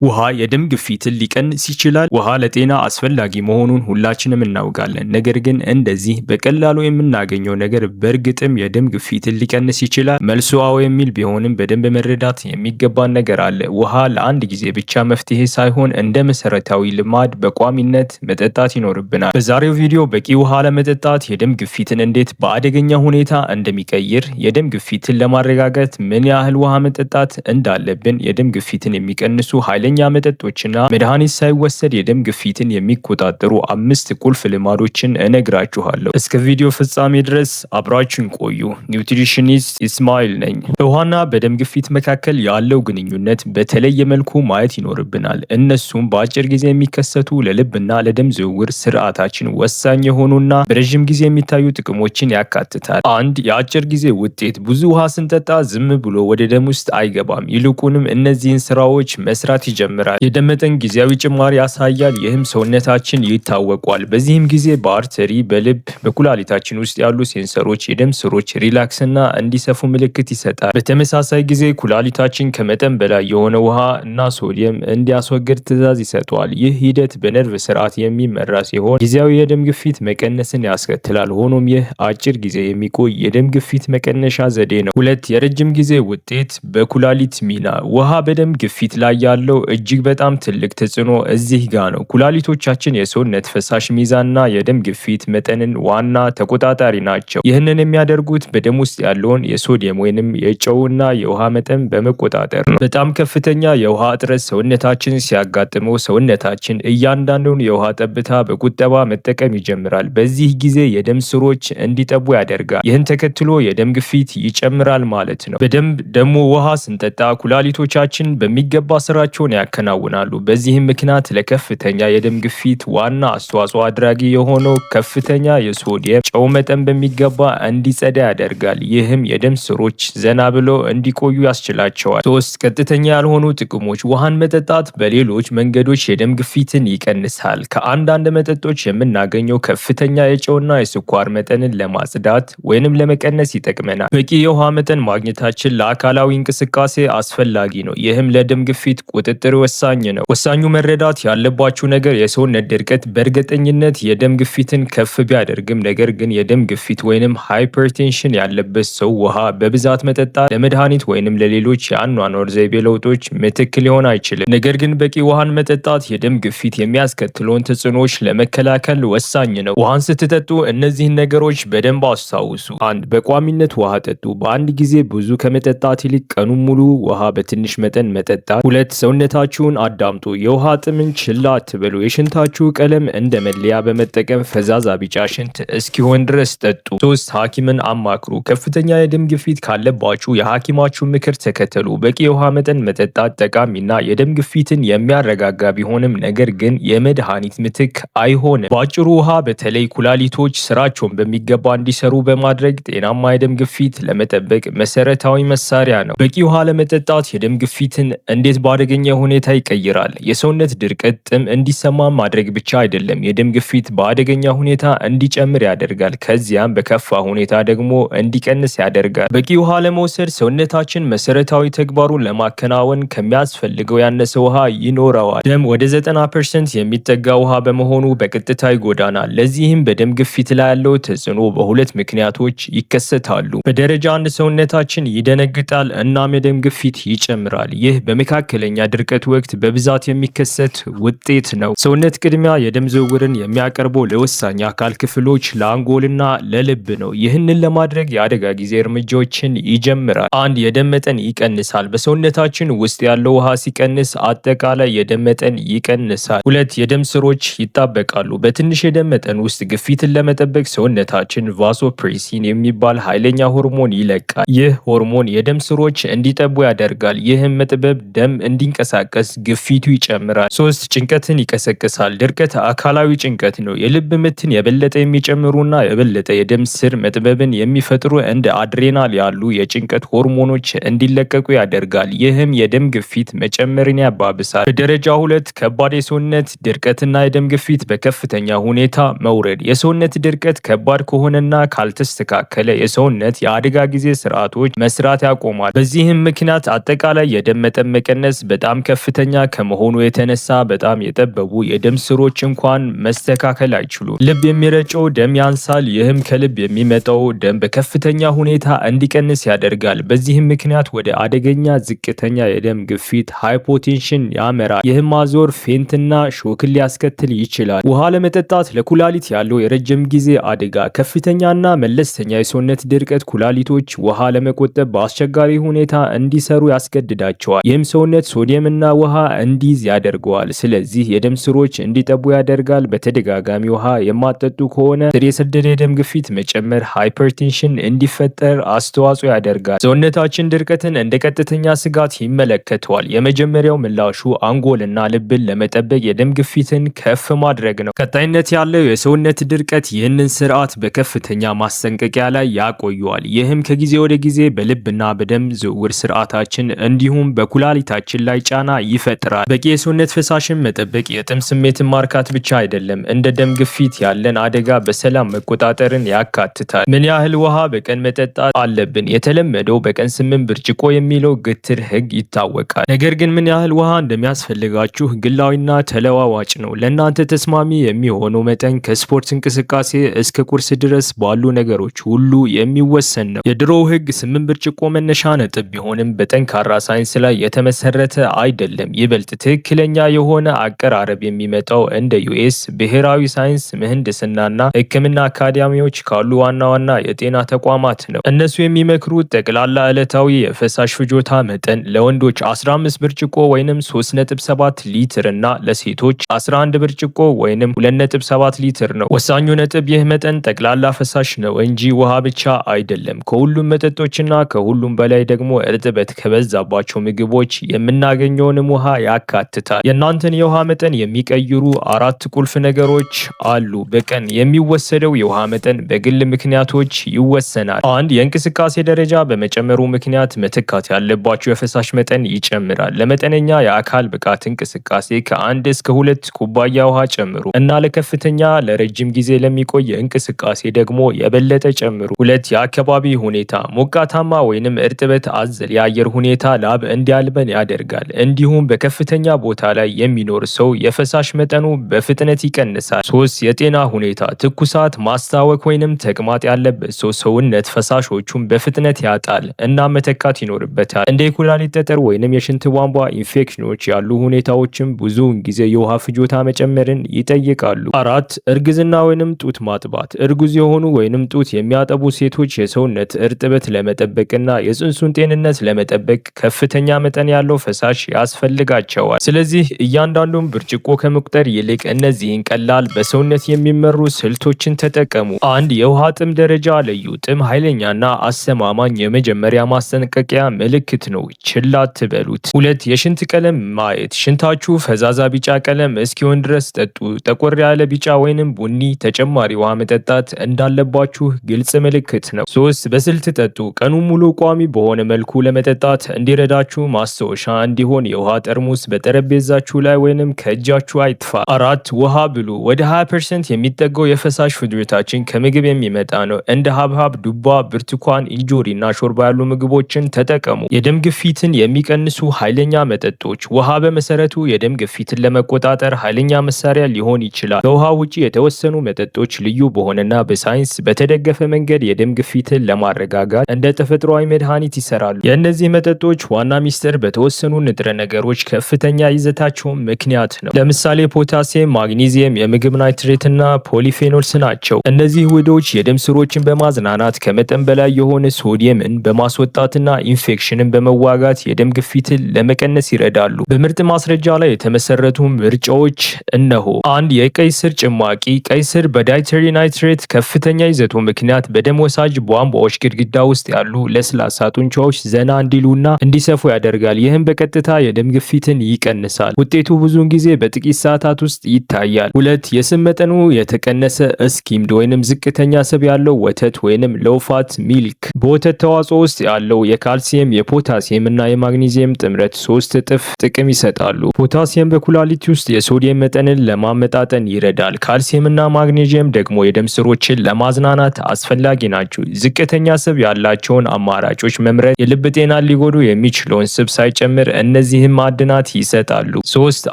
ውሃ የደም ግፊትን ሊቀንስ ይችላል። ውሃ ለጤና አስፈላጊ መሆኑን ሁላችንም እናውቃለን። ነገር ግን እንደዚህ በቀላሉ የምናገኘው ነገር በእርግጥም የደም ግፊትን ሊቀንስ ይችላል? መልሱ አዎ የሚል ቢሆንም በደንብ መረዳት የሚገባን ነገር አለ። ውሃ ለአንድ ጊዜ ብቻ መፍትሄ ሳይሆን እንደ መሰረታዊ ልማድ በቋሚነት መጠጣት ይኖርብናል። በዛሬው ቪዲዮ በቂ ውሃ ለመጠጣት የደም ግፊትን እንዴት በአደገኛ ሁኔታ እንደሚቀይር፣ የደም ግፊትን ለማረጋጋት ምን ያህል ውሃ መጠጣት እንዳለብን፣ የደም ግፊትን የሚቀንሱ ኃይለኛ መጠጦችና መድኃኒት ሳይወሰድ የደም ግፊትን የሚቆጣጠሩ አምስት ቁልፍ ልማዶችን እነግራችኋለሁ። እስከ ቪዲዮ ፍጻሜ ድረስ አብራችሁን ቆዩ። Nutritionist ኢስማኤል ነኝ። በውሃና በደም ግፊት መካከል ያለው ግንኙነት በተለየ መልኩ ማየት ይኖርብናል። እነሱም በአጭር ጊዜ የሚከሰቱ፣ ለልብና ለደም ዝውውር ስርዓታችን ወሳኝ የሆኑና በረዥም ጊዜ የሚታዩ ጥቅሞችን ያካትታል። አንድ፣ የአጭር ጊዜ ውጤት። ብዙ ውሃ ስንጠጣ ዝም ብሎ ወደ ደም ውስጥ አይገባም። ይልቁንም እነዚህን ስራዎች መስራት ይጀምራል። የደም መጠን ጊዜያዊ ጭማሪ ያሳያል። ይህም ሰውነታችን ይታወቋል። በዚህም ጊዜ በ artery፣ በልብ፣ በኩላሊታችን ውስጥ ያሉ sensor ኦች የደም ስሮች relax እና እንዲሰፉ ምልክት ይሰጣል። በተመሳሳይ ጊዜ ኩላሊታችን ከመጠን በላይ የሆነ ውሃ እና ሶዲየም እንዲያስወግድ ትዕዛዝ ይሰጠዋል። ይህ ሂደት በነርቭ ስርዓት የሚመራ ሲሆን ጊዜያዊ የደም ግፊት መቀነስን ያስከትላል። ሆኖም ይህ አጭር ጊዜ የሚቆይ የደም ግፊት መቀነሻ ዘዴ ነው። ሁለት፣ የረጅም ጊዜ ውጤት፣ በኩላሊት ሚና። ውሃ በደም ግፊት ላይ ያለው እጅግ በጣም ትልቅ ተጽዕኖ እዚህ ጋ ነው። ኩላሊቶቻችን የሰውነት ፈሳሽ ሚዛንና የደም ግፊት መጠንን ዋና ተቆጣጣሪ ናቸው። ይህንን የሚያደርጉት በደም ውስጥ ያለውን የሶዲየም ወይንም የጨውና የውሃ መጠን በመቆጣጠር ነው። በጣም ከፍተኛ የውሃ እጥረት ሰውነታችን ሲያጋጥመው ሰውነታችን እያንዳንዱን የውሃ ጠብታ በቁጠባ መጠቀም ይጀምራል። በዚህ ጊዜ የደም ስሮች እንዲጠቡ ያደርጋል። ይህን ተከትሎ የደም ግፊት ይጨምራል ማለት ነው። በደንብ ደግሞ ውሃ ስንጠጣ ኩላሊቶቻችን በሚገባ ስራቸውን ያከናውናሉ። በዚህም ምክንያት ለከፍተኛ የደም ግፊት ዋና አስተዋጽኦ አድራጊ የሆነው ከፍተኛ የሶዲየም ጨው መጠን በሚገባ እንዲጸዳ ያደርጋል። ይህም የደም ስሮች ዘና ብለው እንዲቆዩ ያስችላቸዋል። ሶስት፣ ቀጥተኛ ያልሆኑ ጥቅሞች። ውሃን መጠጣት በሌሎች መንገዶች የደም ግፊትን ይቀንሳል። ከአንዳንድ መጠጦች የምናገኘው ከፍተኛ የጨውና የስኳር መጠንን ለማጽዳት ወይንም ለመቀነስ ይጠቅመናል። በቂ የውሃ መጠን ማግኘታችን ለአካላዊ እንቅስቃሴ አስፈላጊ ነው። ይህም ለደም ግፊት ቁጥጥር ወሳኝ ነው። ወሳኙ መረዳት ያለባችሁ ነገር የሰውነት ድርቀት በእርግጠኝነት የደም ግፊትን ከፍ ቢያደርግም፣ ነገር ግን የደም ግፊት ወይንም hypertension ያለበት ሰው ውሃ በብዛት መጠጣት ለመድኃኒት ወይንም ለሌሎች የአኗኗር ዘይቤ ለውጦች ምትክ ሊሆን አይችልም። ነገር ግን በቂ ውሃን መጠጣት የደም ግፊት የሚያስከትለውን ተጽዕኖዎች ለመከላከል ወሳኝ ነው። ውሃን ስትጠጡ እነዚህን ነገሮች በደንብ አስታውሱ። አንድ፣ በቋሚነት ውሃ ጠጡ። በአንድ ጊዜ ብዙ ከመጠጣት ይልቅ ቀኑን ሙሉ ውሃ በትንሽ መጠን መጠጣት። ሁለት፣ ሰውነታችሁን አዳምጡ። የውሃ ጥምን ችላ አትበሉ። የሽንታችሁ ቀለም እንደ መለያ በመጠቀም ፈዛዛ ቢጫ ሽንት እስኪሆን ድረስ ጠጡ። ሶስት፣ ሐኪምን አማክሩ። ከፍተኛ የደም ግፊት ካለባችሁ የሐኪማችሁ ምክር ተከተሉ። በቂ የውሃ መጠን መጠጣት ጠቃሚና የደም ግፊትን የሚያረጋጋ ቢሆንም ነገር ግን የመድኃኒት ምትክ አይሆንም። በአጭሩ ውሃ በተለይ ኩላሊቶች ስራቸውን በሚገባ እንዲሰሩ በማድረግ ጤናማ የደም ግፊት ለመጠበቅ መሰረታዊ መሳሪያ ነው። በቂ ውሃ ለመጠጣት የደም ግፊትን እንዴት በአደገኛ ሁኔታ ይቀይራል? የሰውነት ድርቀት ጥም እንዲሰማ ማድረግ ብቻ አይደለም፣ የደም ግፊት በአደገኛ ሁኔታ እንዲጨምር ያደርጋል። ከዚያም በከፋ ሁኔታ ደግሞ እንዲቀንስ ያደርጋል። በቂ ውሃ ለመውሰድ ሰውነታችን መሰረታዊ ተግባሩን ለማከናወን ከሚያስፈልገው ያነሰ ውሃ ይኖረዋል። ደም ወደ 90% የሚጠጋ ውሃ በመሆኑ በቀጥታ ይጎዳናል። ለዚህም በደም ግፊት ላይ ያለው ተጽዕኖ በሁለት ምክንያቶች ይከሰታሉ። በደረጃ አንድ ሰውነታችን ይደነግጣል፣ እናም የደም ግፊት ይጨምራል። ይህ በመካከለኛ ድርቀት ወቅት በብዛት የሚከሰት ውጤት ነው። ሰውነት ቅድሚያ የደም ዝውውርን የሚያቀርበው ለወሳኝ አካል ክፍሎች፣ ለአንጎልና ለልብ ነው። ይህንን ለማድረግ የአደጋ ጊዜ እርምጃዎችን ይጀምራል። አንድ፣ የደም መጠን ይቀንሳል። በሰውነታችን ውስጥ ያለው ውሃ ሲቀንስ አጠቃላይ የደም መጠን ይቀንሳል። ሁለት፣ የደም ስሮች ይጣበቃሉ። በትንሽ የደም መጠን ውስጥ ግፊትን ለመጠበቅ ሰውነታችን vasopressin የሚባል ኃይለኛ ሆርሞን ይለቃል። ይህ ሆርሞን የደም ስሮች እንዲጠቡ ያደርጋል። ይህም መጥበብ ደም እንዲንቀሳቀስ ግፊቱ ይጨምራል። ሶስት፣ ጭንቀትን ይቀሰቅሳል። ድርቀት አካላዊ ጭንቀት ነው። የልብ ምትን የበለጠ የሚጨምሩና የበለጠ የደም ስር መጥበብን የሚፈጥሩ እንደ አድሬናል ያሉ የጭንቀት ሆርሞኖች እንዲለቀቁ ያደርጋል። ይህም የደም ግፊት መጨመርን ያባብሳል። በደረጃ ሁለት፣ ከባድ የሰውነት ድርቀትና የደም ግፊት በከፍተኛ ሁኔታ መውረድ። የሰውነት ድርቀት ከባድ ከሆነና ካልተስተካከለ የሰውነት የአደጋ ጊዜ ስርዓቶች መስራት ያቆማል። በዚህም ምክንያት አጠቃላይ የደም መጠን መቀነስ በጣም ከፍተኛ ከመሆኑ የተነሳ በጣም የጠበቡ የደም ስሮች እንኳን መስተካከል አይችሉም። ልብ የሚረጨው ደም ያንሳል። ይህም ከልብ የሚመጣው ደም በከፍተኛ ሁኔታ እንዲቀንስ ያደርጋል። በዚህም ምክንያት ወደ አደገኛ ዝቅተኛ የደም ግፊት hypotension ያመራል። ይህም ማዞር፣ faint ና shock ን ሊያስከትል ይችላል። ውሃ አለመጠጣት ለኩላሊት ያለው የረጅም ጊዜ አደጋ። ከፍተኛና መለስተኛ የሰውነት ድርቀት ኩላሊቶች ውሃ ለመቆጠብ በአስቸጋሪ ሁኔታ እንዲሰሩ ያስገድዳቸዋል። ይህም ሰውነት ሶዲየምና ውሃ እንዲይዝ ያደርገዋል። ስለዚህ የደም ስሮች እንዲጠቡ ያደርጋል። በተደጋጋሚ ውሃ የማትጠጡ ከሆነ ስር የሰደደ የደም ግፊት መጨመር hypertension እንዲፈጠር አስተዋጽኦ ያደርጋል። ሰውነታችን ድርቀትን እንደ ቀጥተኛ ስጋት ይመለከተዋል። የመጀመሪያው ምላሹ አንጎልና ልብን ለመጠበቅ የደም ግፊትን ከፍ ማድረግ ነው። ቀጣይነት ያለው የሰውነት ድርቀት ይህንን ስርዓት በከፍተኛ ማስጠንቀቂያ ላይ ያቆየዋል። ይህም ከጊዜ ወደ ጊዜ በልብና በደም ዝውውር ስርዓታችን እንዲሁም በኩላሊታችን ላይ ጫና ይፈጥራል። በቂ የሰውነት ፈሳሽን መጠበቅ የጥም ስሜትን ማርካት ብቻ አይደለም፣ እንደ ደም ግፊት ያለን አደጋ በሰላም መቆጣጠርን ያካትታል። ምን ያህል ውሃ በቀን መጠጣት አለብን? የተለመደው በቀን 8 ብርጭቆ የሚለው ግትር ህግ ይታወቃል። ነገር ግን ምን ያህል ውሃ እንደሚያስፈልጋችሁ ግላዊና ተለዋዋጭ ነው። ለእናንተ ተስማሚ የሚሆነው መጠን ከስፖርት እንቅስቃሴ እስከ ቁርስ ድረስ ባሉ ነገሮች ሁሉ የሚወሰን ነው። የድሮው ህግ 8 ብርጭቆ መነሻ ነጥብ ቢሆንም በጠንካራ ሳይንስ ላይ የተመሰረተ አይደለም። ይበልጥ ትክክለኛ የሆነ አቀራረብ የሚመጣው እንደ US ብሔራዊ ሳይንስ ምህንድስናና ሕክምና አካዳሚዎች ካሉ ዋና ዋና የጤና ተቋማት ነው። እነሱ የሚመክሩት ጠቅላላ ዕለታዊ የፈሳሽ ፍጆታ መጠን ለወንዶች 15 ብርጭቆ ወይንም 3.7 ሊትር እና ለሴቶች 11 ብርጭቆ ወይንም 2.7 ሊትር ነው። ወሳኙ ነጥብ ይህ መጠን ጠቅላላ ፈሳሽ ነው እንጂ ውሃ ብቻ አይደለም። ከሁሉም መጠጦችና ከሁሉም በላይ ደግሞ እርጥበት ከበዛባቸው ምግቦች የምናገኘውንም ውሃ ያካትታል። የእናንተን የውሃ መጠን የሚቀይሩ አራት ቁልፍ ነገሮች አሉ። በቀን የሚወሰደው የውሃ መጠን በግል ምክንያቶች ይወሰናል። አንድ፣ የእንቅስቃሴ ደረጃ በመጨመሩ ምክንያት መተካት ያለባቸው የፈሳሽ መጠን ይጨምራል። ለመጠነኛ የአካል ብቃት እንቅስቃሴ ከ1 እስከ 2 ኩባያ ውሃ ጨምሩ እና ለከፍተኛ ለረጅም ጊዜ ለሚቆይ እንቅስቃሴ ደግሞ የበለጠ ጨምሩ። ሁለት፣ የአካባቢ ሁኔታ። ሞቃታማ ወይንም እርጥበት አዘል የአየር ሁኔታ ላብ እንዲያልበን ያደርጋል። እንዲሁም በከፍተኛ ቦታ ላይ የሚኖር ሰው የፈሳሽ መጠኑ በፍጥነት ይቀንሳል። ሶስት፣ የጤና ሁኔታ። ትኩሳት፣ ማስታወክ ወይንም ተቅማጥ ያለበት ሰው ሰውነት ፈሳሾቹን በፍጥነት ያጣል እና መተካት ይኖርበታል። እንደ የኩላሊት ጠጠር ወይንም የሽንት ቧንቧ ኢንፌክሽኖች ያሉ ሁኔታዎችም ብዙውን ጊዜ የውሃ ፍጆታ መጨመርን ይጠይቃሉ። አራት፣ እርግዝና ወይንም ጡት ማጥባት። እርጉዝ የሆኑ ወይንም ጡት የሚያጠቡ ሴቶች የሰውነት እርጥበት ለመጠበቅና የጽንሱን ጤንነት ለመጠበቅ ከፍተኛ መጠን ያለው ፈሳሽ ያስፈልጋቸዋል። ስለዚህ እያንዳንዱን ብርጭቆ ከመቁጠር ይልቅ እነዚህን ቀላል በሰውነት የሚመሩ ስልቶችን ተጠቀሙ። አንድ፣ የውሃ ጥም ደረጃ ለዩ። ጥም ኃይለኛና አስተማማኝ የመጀመሪያ ማስጠንቀቂያ ምልክት ነው። ችላ አትበሉት። ሁለት፣ የሽንት ቀለም ማየት። ሽንታችሁ ፈዛዛ ቢጫ ቀለም እስኪሆን ድረስ ጠጡ። ጠቆር ያለ ቢጫ ወይንም ቡኒ ተጨማሪ ውሃ መጠጣት እንዳለባችሁ ግልጽ ምልክት ነው። ሶስት፣ በስልት ጠጡ። ቀኑን ሙሉ ቋሚ በሆነ መልኩ ለመጠጣት እንዲረዳችሁ ማስታወሻ እንዲሆን የውሃ ጠርሙስ በጠረጴዛችሁ ላይ ወይንም ከእጃችሁ አይጥፋ። አራት፣ ውሃ ብሉ። ወደ 20% የሚጠጋው የፈሳሽ ፍጆታችን ከምግብ የሚመጣ ነው። እንደ ሀብሀብ፣ ዱባ፣ ብርቱካን፣ እንጆሪ እና ሾርባ ያሉ ምግቦችን ተጠቀሙ። የደም ግፊትን የሚቀንሱ ኃይለኛ መጠጦች። ውሃ በመሰረቱ የደም ግፊትን ለመቆጣጠር ኃይለኛ መሳሪያ ሊሆን ይችላል። ከውሃ ውጪ የተወሰኑ መጠጦች ልዩ በሆነና በሳይንስ በተደገፈ መንገድ የደም ግፊትን ለማረጋጋት እንደ ተፈጥሯዊ መድኃኒት ይሰራሉ። የእነዚህ መጠጦች ዋና ሚስጥር በተወሰኑ ንጥረ ነገሮች ከፍተኛ ይዘታቸው ምክንያት ነው። ለምሳሌ ፖታሲየም፣ ማግኒዚየም፣ የምግብ nitrate እና polyphenols ናቸው። እነዚህ ውህዶች የደም ስሮችን በማዝናናት፣ ከመጠን በላይ የሆነ ሶዲየምን በማስወጣትና ኢንፌክሽንን በመዋጋት የደም ግፊትን ለመቀነስ ይረዳሉ። በምርጥ ማስረጃ ላይ የተመሰረቱ ምርጫዎች እነሆ። አንድ፣ የቀይ ስር ጭማቂ። ቀይ ስር በ dietary nitrate ከፍተኛ ይዘቱ ምክንያት በደም ወሳጅ ቧንቧዎች ግድግዳ ውስጥ ያሉ ለስላሳ ጡንቻዎች ዘና እንዲሉና እንዲሰፉ ያደርጋል። ይህም በቀጥታ የደም ግፊትን ይቀንሳል። ውጤቱ ብዙውን ጊዜ በጥቂት ሰዓታት ውስጥ ይታያል። ሁለት፣ የስብ መጠኑ የተቀነሰ skimmed ወይንም ዝቅተኛ ስብ ያለው ወተት ወይንም low fat milk። በወተት ተዋጽኦ ውስጥ ያለው የካልሲየም፣ የፖታሲየም እና የማግኒዚየም ጥምረት ሶስት እጥፍ ጥቅም ይሰጣሉ። ፖታሲየም በኩላሊት ውስጥ የሶዲየም መጠንን ለማመጣጠን ይረዳል። ካልሲየም እና ማግኔዥየም ደግሞ የደም ስሮችን ለማዝናናት አስፈላጊ ናቸው። ዝቅተኛ ስብ ያላቸውን አማራጮች መምረጥ የልብ ጤናን ሊጎዱ የሚችለውን ስብ ሳይጨምር እነዚህን እነዚህም ማዕድናት ይሰጣሉ። 3.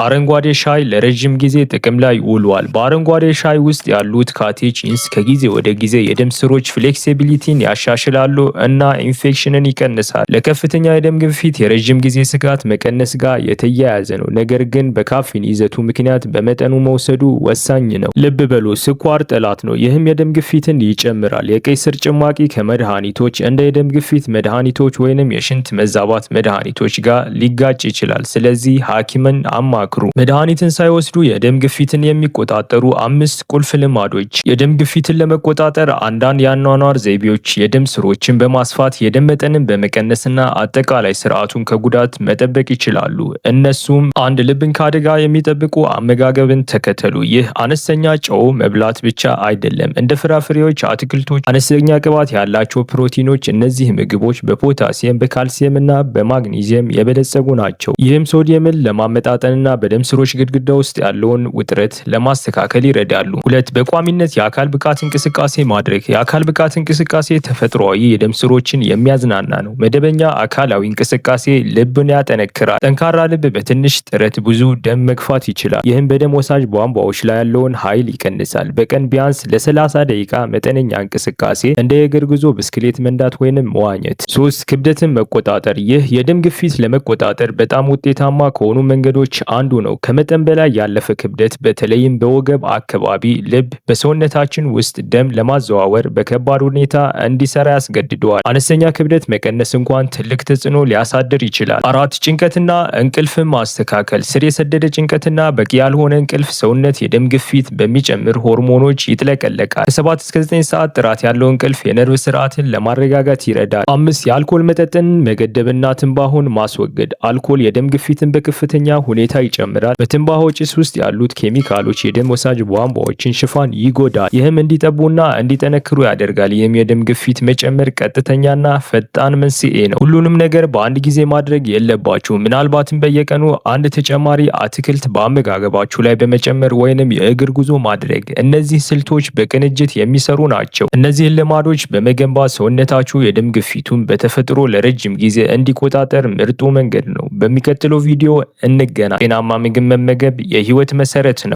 አረንጓዴ ሻይ ለረጅም ጊዜ ጥቅም ላይ ውሏል። በአረንጓዴ ሻይ ውስጥ ያሉት catechins ከጊዜ ወደ ጊዜ የደም ስሮች flexibility ን ያሻሽላሉ እና ኢንፌክሽንን ይቀንሳል። ለከፍተኛ የደም ግፊት የረጅም ጊዜ ስጋት መቀነስ ጋር የተያያዘ ነው። ነገር ግን በካፊን ይዘቱ ምክንያት በመጠኑ መውሰዱ ወሳኝ ነው። ልብ በሉ፣ ስኳር ጠላት ነው። ይህም የደም ግፊትን ይጨምራል። የቀይ ስር ጭማቂ ከመድኃኒቶች እንደ የደም ግፊት መድኃኒቶች ወይንም የሽንት መዛባት መድኃኒቶች ጋር ሊጋጭ ይችላል። ስለዚህ ሐኪምን አማክሩ። መድኃኒትን ሳይወስዱ የደም ግፊትን የሚቆጣጠሩ አምስት ቁልፍ ልማዶች። የደም ግፊትን ለመቆጣጠር አንዳንድ የአኗኗር ዘይቤዎች የደም ስሮችን በማስፋት፣ የደም መጠንን በመቀነስና አጠቃላይ ስርዓቱን ከጉዳት መጠበቅ ይችላሉ። እነሱም፦ 1. ልብን ከአደጋ የሚጠብቁ አመጋገብን ተከተሉ። ይህ አነስተኛ ጨው መብላት ብቻ አይደለም። እንደ ፍራፍሬዎች፣ አትክልቶች፣ አነስተኛ ቅባት ያላቸው ፕሮቲኖች። እነዚህ ምግቦች በፖታሲየም፣ በካልሲየም እና በማግኒዚየም የበለጸጉ ናቸው። ይህም ሶዲየምን ለማመጣጠንና በደም ስሮች ግድግዳ ውስጥ ያለውን ውጥረት ለማስተካከል ይረዳሉ። 2. በቋሚነት የአካል ብቃት እንቅስቃሴ ማድረግ። የአካል ብቃት እንቅስቃሴ ተፈጥሯዊ የደም ስሮችን የሚያዝናና ነው። መደበኛ አካላዊ እንቅስቃሴ ልብን ያጠነክራል። ጠንካራ ልብ በትንሽ ጥረት ብዙ ደም መግፋት ይችላል። ይህም በደም ወሳጅ ቧንቧዎች ላይ ያለውን ኃይል ይቀንሳል። በቀን ቢያንስ ለ30 ደቂቃ መጠነኛ እንቅስቃሴ እንደ የእግር ጉዞ፣ ብስክሌት መንዳት ወይንም መዋኘት። 3. ክብደትን መቆጣጠር። ይህ የደም ግፊት ለመቆጣጠር በጣም ውጤታማ ከሆኑ መንገዶች አንዱ ነው። ከመጠን በላይ ያለፈ ክብደት በተለይም በወገብ አካባቢ ልብ በሰውነታችን ውስጥ ደም ለማዘዋወር በከባድ ሁኔታ እንዲሰራ ያስገድደዋል። አነስተኛ ክብደት መቀነስ እንኳን ትልቅ ተጽዕኖ ሊያሳድር ይችላል። 4. ጭንቀትና እንቅልፍን ማስተካከል። ስር የሰደደ ጭንቀትና በቂ ያልሆነ እንቅልፍ ሰውነት የደም ግፊት በሚጨምር ሆርሞኖች ይጥለቀለቃል። ከ7 እስከ 9 ሰዓት ጥራት ያለው እንቅልፍ የነርቭ ስርዓትን ለማረጋጋት ይረዳል። 5. የአልኮል መጠጥን መገደብና ትንባሆን ማስወገድ። አልኮል የደም ግፊትን በከፍተኛ ሁኔታ ይጨምራል። በትንባሆ ጭስ ውስጥ ያሉት ኬሚካሎች የደም ወሳጅ ቧንቧዎችን ሽፋን ይጎዳል። ይህም እንዲጠቡና እንዲጠነክሩ ያደርጋል። ይህም የደም ግፊት መጨመር ቀጥተኛና ፈጣን መንስኤ ነው። ሁሉንም ነገር በአንድ ጊዜ ማድረግ የለባችሁም። ምናልባትም በየቀኑ አንድ ተጨማሪ አትክልት በአመጋገባችሁ ላይ በመጨመር ወይንም የእግር ጉዞ ማድረግ። እነዚህ ስልቶች በቅንጅት የሚሰሩ ናቸው። እነዚህን ልማዶች በመገንባት ሰውነታችሁ የደም ግፊቱን በተፈጥሮ ለረጅም ጊዜ እንዲቆጣጠር ምርጡ መንገድ ነው። በሚቀጥለው ቪዲዮ እንገናኝ። ጤናማ ምግብ መመገብ የህይወት መሰረት ነው።